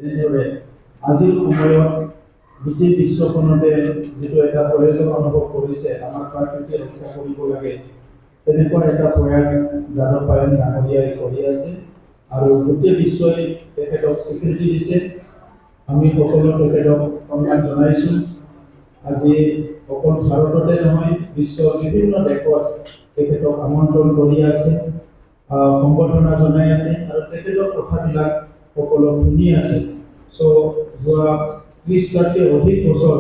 এনেদৰে আজিৰ সময়ত গোটেই বিশ্বখনতে যিটো এটা প্ৰয়োজন অনুভৱ কৰিছে আমাৰ প্ৰাকৃতিক ৰক্ষা কৰিব লাগে তেনেকুৱা এটা প্ৰয়াস যাদৱ পায়েং ডাঙৰীয়াই কৰি আছে আৰু গোটেই বিশ্বই তেখেতক স্বীকৃতি দিছে আমি সকলো তেখেতক সন্মান জনাইছোঁ আজি অকল ভাৰততে নহয় বিশ্বৰ বিভিন্ন দেশত তেখেতক আমন্ত্ৰণ কৰি আছে সম্বৰ্ধনা জনাই আছে আৰু তেখেতৰ কথাবিলাক সকলো শুনি আছে সো যোৱা 30 লাখতকৈ অধিক বছৰ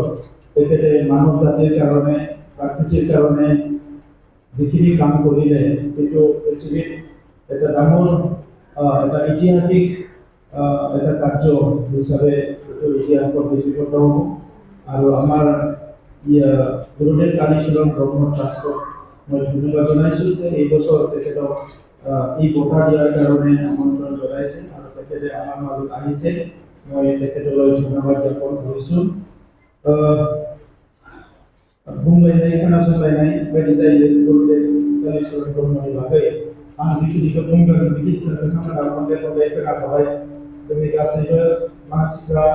তেখেতে মানৱ জাতিৰ কাৰণে প্ৰাকৃতিৰ কাৰণে যিখিনি কাম কৰিলে সেইটো পৃথিৱীত এটা ডাঙৰ এটা ঐতিহাসিক এটা কাৰ্য হিচাপে এইটো ইতিহাসত লিপিবদ্ধ হ'ব আৰু আমাৰ গুৰুদেৱ কালীচৰণ ব্ৰহ্ম ট্ৰাষ্টক মই ধন্যবাদ জনাইছোঁ যে এই বছৰ তেখেতক এই বঁটা দিয়াৰ কাৰণে আমন্ত্ৰণ জনাইছে আৰু তেখেতে আমাৰ মাজত আহিছে মই তেখেতলৈ ধন্যবাদ জ্ঞাপন কৰিছোঁ बुंलायनाय खोनासंलायनाय बायदि जायो गुरुदेव कालीचरण ब्रह्मनि बागै आं जिखिनिखौ बुंगोन बिखिनिखौ नोंथांमोना खनले खनले खोनाखाबाय जोंनि गासैबो मानसिफ्रा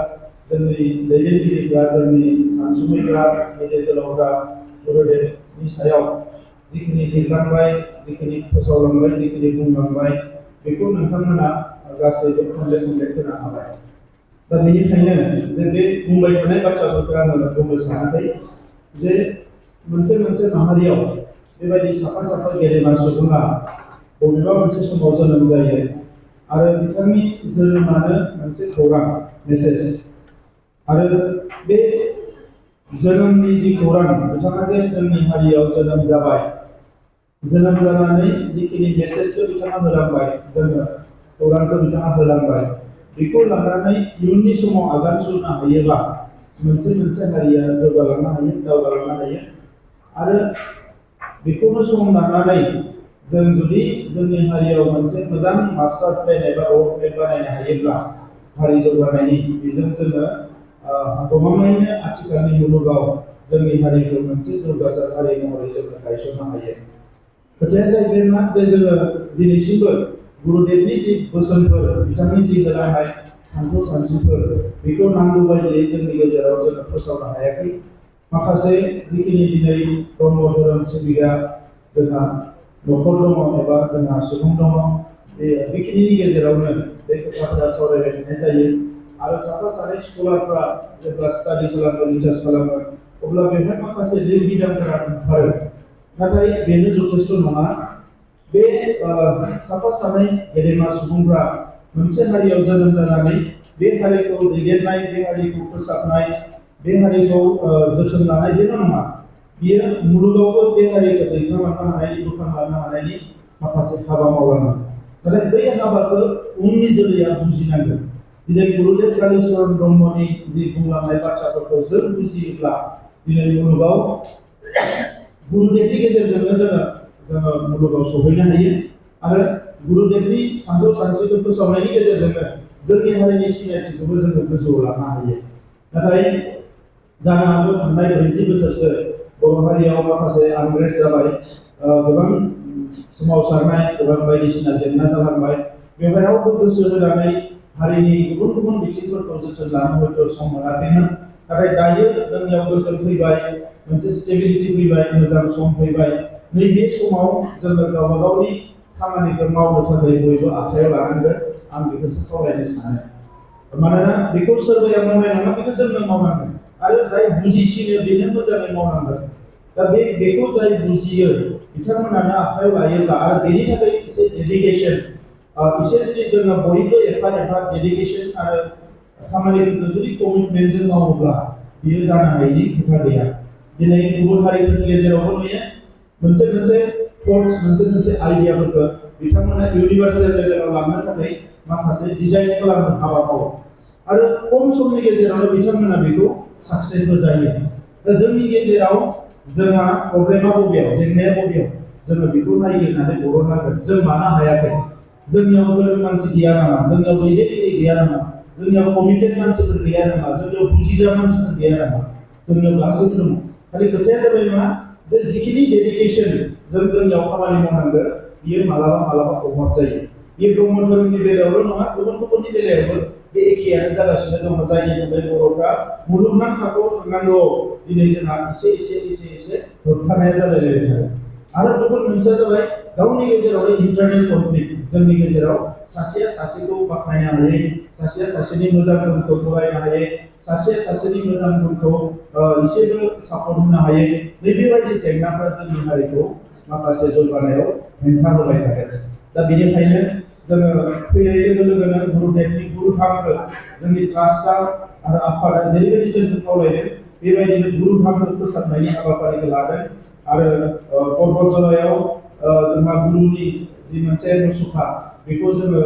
जोंनि दैदेनगिरिफ्रा जोंनि सानसुमैग्रा गेदेर गोलावफ्रा गुरुदेवनि सायाव जिखिनि लिरलांबाय जिखिनि फोसावलांबाय जिखिनि बुंलांबाय बेखौ नोंथांमोना गासैबो खनले खनले खोनाखाबाय दा बेनिखायनो जे बे बुंबाय थानाय बाथ्राफोरखौ आङो बुंनो सानाखै जे मोनसे मोनसे माहारियाव बेबायदि साफा साफा गेदेमा सुबुङा बबेबा मोनसे समाव जोनोम जायो आरो बिथांनि जोनोमानो मोनसे खौरां मेसेज आरो बे जोनोमनि जि खौरां बिथाङा जे जोंनि हारियाव जोनोम जाबाय जोनोम जानानै जिखिनि मेसेजखौ बिथाङा होलांबाय जोंनो खौरांखौ बिथाङा होलांबाय बेखौ लानानै इयुननि समाव आगान सुरनो हायोब्ला मोनसे मोनसे हारिया जौगालांनो हायो दावगालांनो हायो आरो बेखौनो सम लानानै जों जुदि जोंनि हारियाव मोनसे मोजां मास्टार प्लेन एबा रोड मेप बानायनो हायोब्ला हारि जौगानायनि बेजों जोङो गमामायैनो आथिखालनि मुलुगाव जोंनि हारिखौ मोनसे जौगासार हारि महरै जोङो गायसननो हायो खोथाया जाहैबाय मा जे जोङो दिनैसिमबो गुरुदेवनि जि बोसोनफोर बिथांनि जि होलांनाय सानथौ सानस्रिफोर बेखौ नांगौ बायदियै जोंनि गेजेराव जोङो फोसावनो हायाखै माखासे जिखिनि दिनै ब्रह्म धोरोम सिबिग्रा जोंहा न'खर दङ एबा जोंहा सुबुं दङ बेखिनिनि गेजेरावनो बे खोथाफोरा सावरायबाय थानाय जायो आरो साफा सानै स्कलारफ्रा जेब्ला स्टाडि खालामो रिसार्च खालामो अब्ला बेवहाय माखासे लिरबिदांफोरा ओंखारो नाथाय बेनो जथेस्थ' नङा बे साफा सानै गेदेमा सुबुंफ्रा मोनसे हारियाव जोनोम जानानै बे हारिखौ दैदेननाय बे हारिखौ फोसाबनाय बे हारिखौ जोथोन लानाय बेल' नङा बियो मुलुगावबो बे हारिखौ दैखांलांनो हानायनि बोखांलांनो हानायनि माखासे हाबा मावलाङो नाथाय बै हाबाखौ उननि जोलैया बुजिनांगोन दिनै गुरुदेव कालीचरण ब्रह्मनि जि बुंलांनाय बाथ्राफोरखौ जों बुजियोब्ला दिनै मुलुगाव गुरुदेवनि गेजेरजोंनो जोङो मुलुगाव सहैनो हायो आरो गुरुदेवनि सानथौ सानस्रिखौ फोसावनायनि गेजेरजोंनो जोंनि हारिनि सिनायथिखौबो जोङो गोजौआव लानो हायो नाथाय जानो हागौ थांनाय 40 बोसोरसो बर' हारियाव माखासे आंग्रेज जाबाय गोबां सोमावसारनाय गोबां बायदिसिना जेंना जालांबाय बेवहाय रावबो गोसो होनानै हारिनि गुबुन गुबुन बिथिंफोरखौ जोथोन लानो हयथ' सम मोनाखैमोन नाथाय दायो जोंनियाव गोसो फैबाय मोनसे स्टेबिलिटि फैबाय मोजां सम फैबाय नैबे समाव जोङो गावबा गावनि खामानिखौ मावनो थाखाय बयबो आखायाव लानांगोन आं बेखौसो खावलायनो सानो मानोना बेखौ सोरबाया मावनाय नङा बेखौ जोंनो मावनांगोन आरो जाय बुजिसिनो बेनो मोजाङै मावनांगोन दा बेखौ जाय बुजियो बिथांमोनानो आखायाव लायोब्ला आरो बेनि थाखाय एसे डेडिकेसन एसे जुदि जोङो बयबो एफा एफा डेडिकेसन आरो खामानिफोरखौ जुदि कमिटमेन्टजों मावोब्ला बियो जानो हायैनि खोथा गैया दिनै गुबुन हारिफोरनि गेजेरावबो नुयो मोनसे मोनसे थट्स मोनसे आइडियाफोरखौ बिथांमोना इउनिभार्सेल लेभेलाव लांनो थाखाय माखासे डिजाइन खालामनो हाबा मावो आरो खम समनि गेजेरावनो बिथांमोना बेखौ साक्सेसबो जायो दा जोंनि गेजेराव जोंहा प्रब्लेमा बबेयाव जेंनाया बबेयाव जोङो बेखौ नायगिरनानै बरननांगोन जों मानो हायाखै जोंनियाव गोरों मानसि गैया नामा जोंनियाव दैदेनगिरि गैया नामा जोंनियाव कमिटेड मानसिफोर गैया नामा जोंनियाव बुजिग्रा मानसिफोर गैया नामा जोंनियाव गासैबो दङ खालि खोथाया जाबाय मा जे जिखिनि डेडिकेसन जोंनियाव खामानि मावनांगौ बियो मालाबा अभाब जायो बे ब्रह्म धोरोमनि बेलायावल' नङा गुबुन गुबुननि बेलायावबो बे एखेयानो जागासिनो दङ जायनि थाखाय बर'फ्रा मुलुगनां थाखोआव थांनांगौ दिनै जोंहा एसे होबथानाया जालायलायदों आरो गुबुन मोनसेया जाबाय गावनि गेजेरावनो इन्टारनेल कनफ्लिक्ट जोंनि गेजेराव सासेया सासेखौ बाख्नायनो हायै सासेया सासेनि मोजां गुनखौ फरायनो हायै सासेया सासेनि मोजां गुनखौ एसेबो सापर्ट होनो हायै नैबेबायदि जेंनाफ्रा जोंनि हारिखौ माखासे जौगानायाव हेंथा होबाय थादों दा बेनिखायनो जोङो फैनाय लोगो लोगोनो गुरुदेबनि गुरु धामखौ जोंनि ट्रास्टआ आरो आफादा जेरैबायदि जोंखौ खावलायदों बेबायदिनो गुरु धामखौ फोसाबनायनि हाबाफारिखौ लादों आरो परबतजरायाव जोंहा गुरुनि जि मोनसे मुसुखा बेखौ जोङो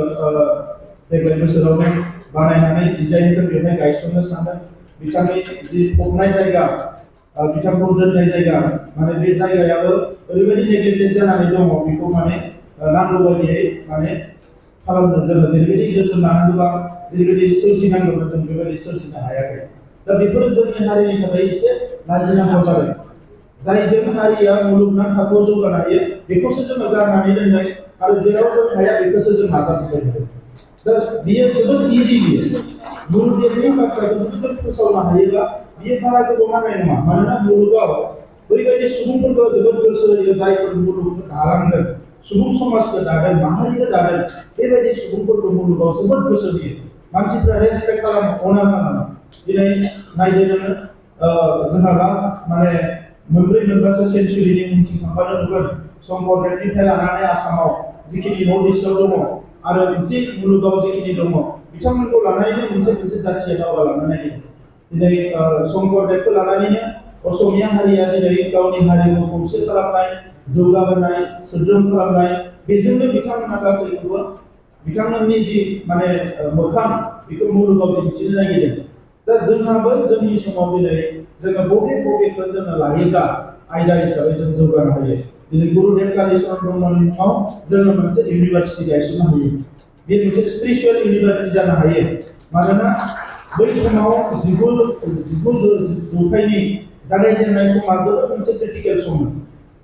देग्लाय बोसोरावनो बानायनानै डिजाइनखौ बेवहाय गायसननो सानदों बिथांनि जि फबनाय जायगा बिथांखौ दोननाय जायगा माने बे जायगायाबो ओरैबायदि नेग्लेक्टेड जानानै दङ बेखौ माने नांगौ बायदियै माने खालामनो जोङो जेरैबायदि जोथोन लानांगौबा जेरैबायदि सोरजिनांगौमोन जों बेबायदि सोरजिनो हायाखै दा बेफोरो जोंनि हारिनि थाखाय एसे लाजिनांगौ जादों जायजों हारिया मुलुगनां थाखोआव जौगानो हायो बेखौसो जोङो गारनानै दोननाय आरो जेराव जों हाया बेखौसो जों नाजाथाबबाय थादों दा बियो जोबोद इजि बियो गुरुदेबनि बाथ्राखौ जुदि जों फोसावनो हायोब्ला बियो बारा गोबाव नांनाय नङा मानोना मुलुगाव ओरैबायदि सुबुंफोरखौ जोबोद गोसो होयो जायफोर मुलुगखौ दालांदों सुबुं समाजखौ दादों माहारिखौ दादों बेबायदि सुबुंफोरखौ मुलुगाव जोबोद गोसो होयो मानसिफ्रा रेसपेक्ट खालामो अनार खालामो दिनै नायदो नोङो जोंहा लास्ट माने मोनब्रै मोनबासो सेन्सुरिनि उनथिं थांबानो नुगोन शंकरदेबनिफ्राय लानानै आसामाव जिखिनि नर्थ इस्टआव दङ आरो मोनसे मुलुगाव जिखिनि दङ बिथांमोनखौ लानानैनो मोनसे जाथिया दावगालांनो नागिरो दिनै शंकरदेबखौ लानानैनो असमिया हारिया दिनै गावनि हारिखौ खौसे खालामनाय जौगाहोनाय सोद्रोम खालामनाय बेजोंनो बिथांमोना गासैखौबो बिथांमोननि जि माने मोखां बेखौ मुलुगाव दिन्थिनो नागिरदों दा जोंहाबो जोंनि समाव दिनै जोङो बबेखौ जोङो लायोब्ला आयदा हिसाबै जों जौगानो हायो दिनै गुरुदेब कालिचरण ब्रह्मनि मुङाव जोङो मोनसे इउनिभारसिटि गायसननो हायो बे मोनसे स्पिरिचुवेल इउनिभारसिटि जानो हायो मानोना बै समाव जिगु जौथाइनि जागायजेननाय समा जोबोद मोनसे क्रिटिकेल सममोन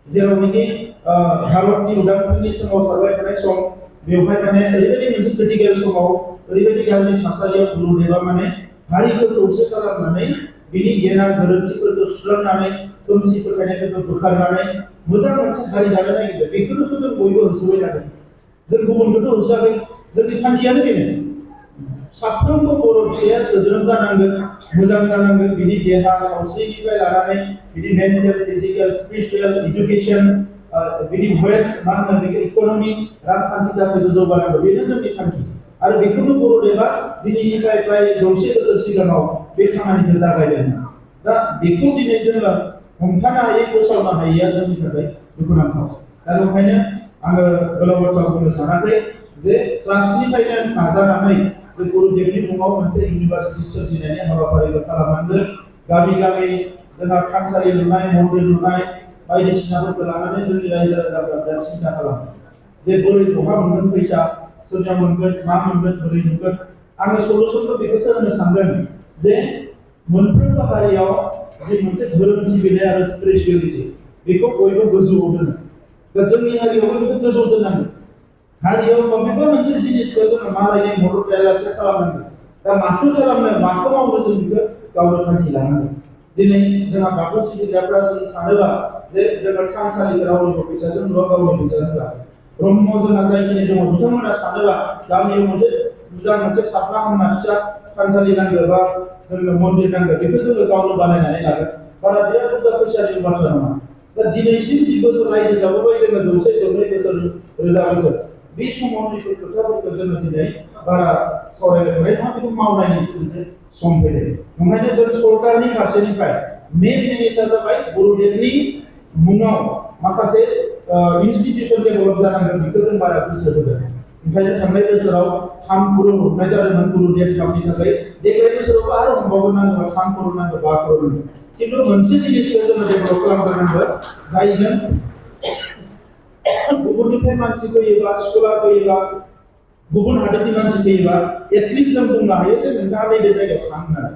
जेरावनाखि भारतनि उदांस्रिनि सोमावसारबाय थानाय सम बेवहाय माने ओरैबायदि मोनसे क्रिटिकेल समाव ओरैबायदि गाज्रि थासारियाव गुरुदेबा माने हारिखौ खौसे खालामनानै बिनि गेना गोरोन्थिफोरखौ सुस्रांनानै खोमसि फोथायनायफोरखौ बोखारनानै मोजां मोनसे हारि दानो नागिरदों बेखौनोथ' जों बयबो होसोबाय थादों जों गुबुनखौथ' होसोआखै जोंनि थांखियानो बेनो साफ्रोमबो बर' फिसाया सोद्रोम जानांगोन मोजां जानांगोन बिनि देहा सावस्रिनिफ्राय लानानै बिनि मेन्टेल फिजिकेल स्पिरिचुवेल इडुकेसन बिनि वेल्थ मा होनो बेखौ इक'नमि रांखान्थि गासैबो जौगानांगौ बेनो जोंनि थांखि आरो बेखौनो गुरुदेबा दिनैनिफ्राय प्राय 100 बोसोर सिगाङाव बे खामानिखौ जागायदों दा बेखौ दिनै जोङो हमथानो हायै फोसावनो हायैया जोंनि थाखाय दुखुनांथाव दा बेखायनो आङो गोलाव बाथ्रा बुंनो सानाखै जे ट्रास्टनिफ्रायनो नाजानानै जे गुरुदेबनि मुङाव मोनसे इउनिभारसिटि सोरजिनायनि हाबाफारिखौ खालामनांगोन गामि गामि जोंहा थानसालि लुनाय मन्दिर लुनाय बायदिसिनाफोरखौ लानानै जोंनि रायजो राजाफ्रा दा सिन्था खालामो जे बोरै बहा मोनगोन फैसा सोरनियाव मोनगोन मा मोनगोन बोरै मोनगोन आङो सलुसनखौ बेखौसो होनो सानदों जे मोनफ्रोमबो हारियाव जि मोनसे धोरोम सिबिनाय आरो स्पिरिचुवेलिटि बेखौ बयबो गोजौआव दोनो दा जोंनि हारियावबो बेखौ गोजौआव दोननांगोन हारियाव बबेबा मोनसे जिनिसखौ जोङो मालायनि मदद लायालासे खालामनांगोन दा माखौ खालामनो माखौ मावनो जों बेखौ गावनो थांखि लानांगोन दिनै जोंहा बाथौ सिबिग्राफ्रा जों सानोबा जे जोङो थानसालिखौ रावनिबो फैसाजों नङा गावनि फैसाजों ला ब्रह्म जोंहा जायखिनि दङ बिथांमोना सानोबा गामियाव मोनसे मोजां मोनसे साफा हामना फिसा थानसालि नांगौ बा जोंनो मन्दिर नांगौ बेखौ जोङो गावनो बानायनानै लागोन बारा बिराद बुरजा फैसानि बाथ्रा नङा दा दिनैसिम 10 बोसोर रायजो जाबोबाय जोङो 100 बोसोर रोजा बोसोर बे समाव बेफोर खोथाफोरखौ जोङो दिनै बारा सावरायलायबाय नङा बेखौ मावनायनि मोनसे सम फैदों ओंखायनो जों सरकारनि फारसेनिफ्राय मेन जिनिसा जाबाय गुरुदेबनि मुङाव माखासे इनस्टिट्यूशन डेभेलप जानांगोन बेखौ जों बारा गोसो होदों ओंखायनो थांनाय बोसोराव 3 करोड़ हरनाय जादोंमोन गुरुदेब धामनि थाखाय देग्लाय बोसोरावबो आरो हरबावगोन नांगौ 3 करोड़ नांगौ 5 करोड़ नांगौ खिन्थु मोनसे जिनिसखौ जोङो डेभेलप खालामग्रोनांगोन जायजों गुबुननिफ्राय मानसि फैयोबा स्कलार फैयोबा गुबुन हादोरनि मानसि फैयोबा एटलिस्ट जों बुंनो हायो जे नोंथाङा नैबे जायगायाव थां होननानै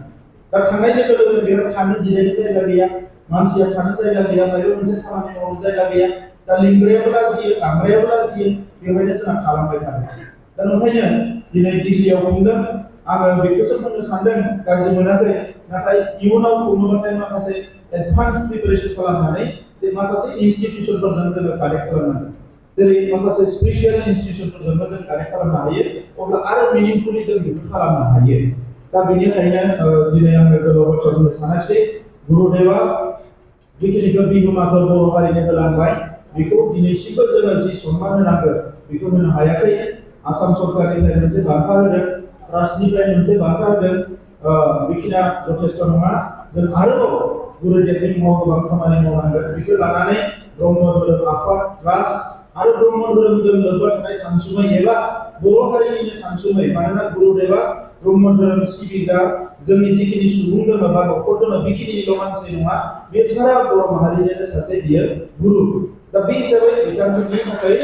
दा थांनाय लोगो लोगो बेयाव थानो जिरायनो जायगा गैया मानसिया थानो जायगा गैया माबा मोनसे खामानि मावनो जायगा गैया दा लिंग्रायाबो लाजियो लांग्रायाबो लाजियो बेवहायनो जोंहा खालामबाय थादों दा ओंखायनो दिनै दिल्लीयाव बुंदों आङो बेखौसो बुंनो सानदों गाज्रि मोनाखै नाथाय इयुनाव बुङोबाथाय माखासे एडभान्स प्रिपारेसन खालामनानै जे माखासे इनस्टिट्युसनफोरजों जोङो कानेक्ट खालामनांगोन जेरै माखासे स्पेसियेल इनस्टिट्युसनफोरजोंबो जों कानेक्ट खालामनो हायो अब्ला आरो मिनिंफुली जों बेखौ खालामनो हायो दा बेनिखायनो दिनै आङो गोलाव बाथ्रा बुंनो सानाखिसै गुरुदेवा जिखिनिखौ बिहोमाखौ बर' हारिनो होलांबाय बेखौ दिनैसिमबो जोङो जि सनमान होनांगौ बेखौ होनो हायाखै आसाम सरकारनिफ्राय मोनसे बान्था होदों राष्ट्रनिफ्राय मोनसे बान्था होदों बेखिनिया जथेस्थ नङा जों आरोबाव गुरुदेवनि मुङाव गोबां खामानि मावनांगोन बेखौ लानानै ब्रह्म धोरोम आफाद ट्रास्ट आरो ब्रह्म धोरोमजों लोब्बा थानाय सानसुमै एबा बर' हारिनिनो सानसुमै मानोना गुरुदेवा ब्रह्म धोरोम सिबिग्रा जोंनि जिखिनि सुबुं दङ बा न'खर दङ बेखिनिल' मानसि नङा बे सारा बर' माहारिनिनो सासे बियो गुरु दा बे हिसाबै बिथांमोननि थाखाय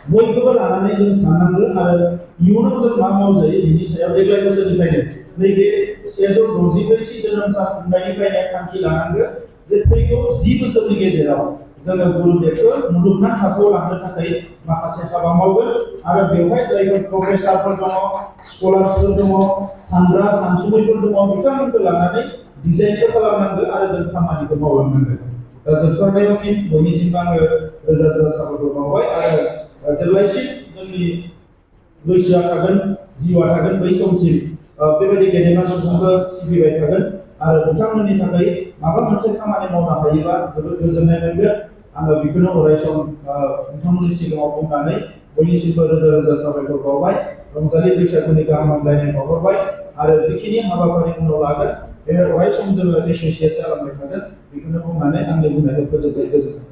बयखौबो लानानै जों साननांगौ आरो इयुनाव जों मा मावजायो बिनि सायाव देग्लाय बोसोरनिफ्रायनो नैबे 166थि जोनोम सान खुंनायनिफ्रायनो थांखि लानांगौ जे फैगौ 10 बोसोरनि गेजेराव जोङो गुरुदेवखौ मुलुगनां थाखोआव लांनो थाखाय माखासे हाबा मावगोन आरो बेवहाय जायफोर प्रफेसारफोर दङ स्कलारफोर दङ सानग्रा सानसुमैफोर दङ बिथांमोनखौ लानानै डिजाइनखौ खालामनांगौ आरो जों खामानिखौ मावलांनांगौ दा जोबथारनायाव बयनिसिमबो आङो रोजा रोजा साबायखर बावबाय आरो जेब्लायसिम जोंनि बैसोआ थागोन जिउआ थागोन बै समसिम बेबायदि गेदेमा सुबुंखौ सिबिबाय थागोन आरो बिथांमोननि थाखाय माबा मोनसे खामानि मावनो हायोबा जोबोद गोजोननाय मोनगोन आङो बेखौनो अरायसम नोंथांमोननि सिगाङाव बुंनानै बयनिसिमबो रोजा रोजा साबायखर बावबाय रंजालि बैसागुनि गाहाम हामलायनाय बावहरबाय आरो जिखिनि हाबाफारि उनाव लागोन बे अरायसम जोङो एसोसियेट जालांबाय थागोन बेखौनो बुंनानै आंनि बुंनायखौ फोजोबबाय गोजोन्थों।